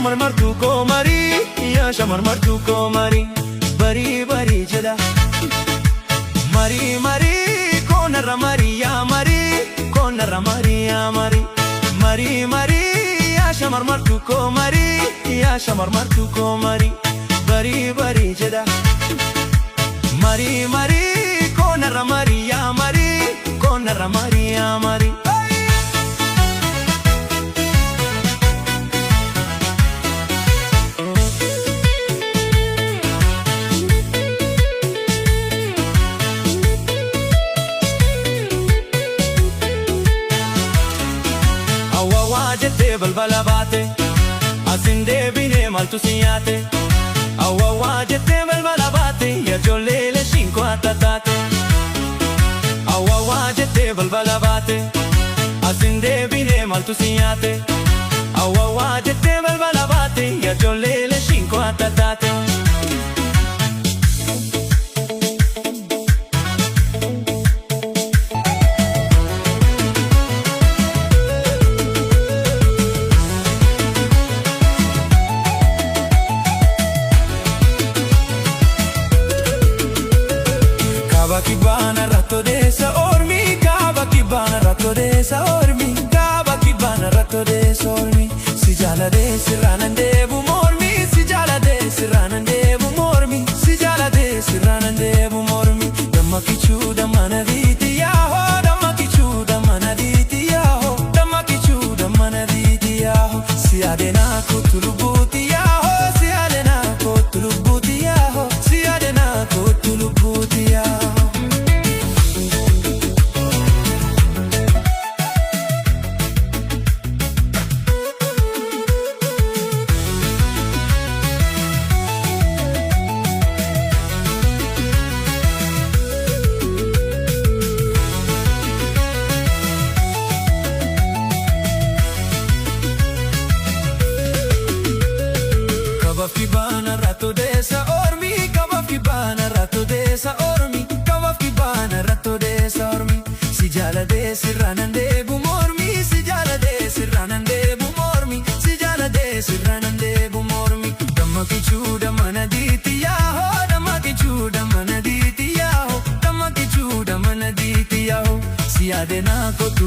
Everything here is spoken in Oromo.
Shamarmartuu koo marii, yaa shamarmartuu koo marii, barii barii jedha. Marii marii koonarra marii, yaa marii koonarra marii, yaa marii. Marii marii yaa shamarmartuu koo marii, yaa shamarmartuu koo marii, barii barii jedha. Marii marii koonarra marii, yaa marii koonarra marii, yaa marii. Awwaawaa jettee balbala baate, asin deebinee maaltu si nyaate? Awwaawaa jettee balbala baate, yaa ijoollee leeshiin koo adda taate. Awwaawaa jettee balbala baate, asin deebinee maaltu si nyaate? Awwaawaa jettee balbala baate, yaa ijoollee leeshiin koo adda taate. Kaaba kibbaana irratti odeessa ormi, kaaba kibbaana irratti odeessa ormi, kaaba kibbaana irratti odeessa ormi. Si jaaladee sirraa nan deebu mormi, si jaaladee sirraa nan deebu mormi, si jaaladee sirraa nan deebu mormi. Damma kichuu damma nadiiti yaahoo, damma kichuu damma nadiiti yaahoo, damma kichuu damma nadiiti yaahoo. Si adeena kootu lubbuuti yaahoo, si adeena kootu lubbuuti yaahoo, si adeena kootu lubbuuti yaahoo. Kabaaf kibbaana irratti odeessa ormi, kabaaf kibbaana irratti odeessa ormi, kabaaf kibbaana irratti odeessa ormi. Si jaaladee sirraa nan deebu mormi, si jaaladee sirraa nan deebu mormi, si jaaladee sirraa nan deebu mormi. Damma kichuu damma nadiiti yaahoo, damma kichuu damma nadiiti yaahoo, damma kichuu damma nadiiti yaahoo. Si adeena kootu.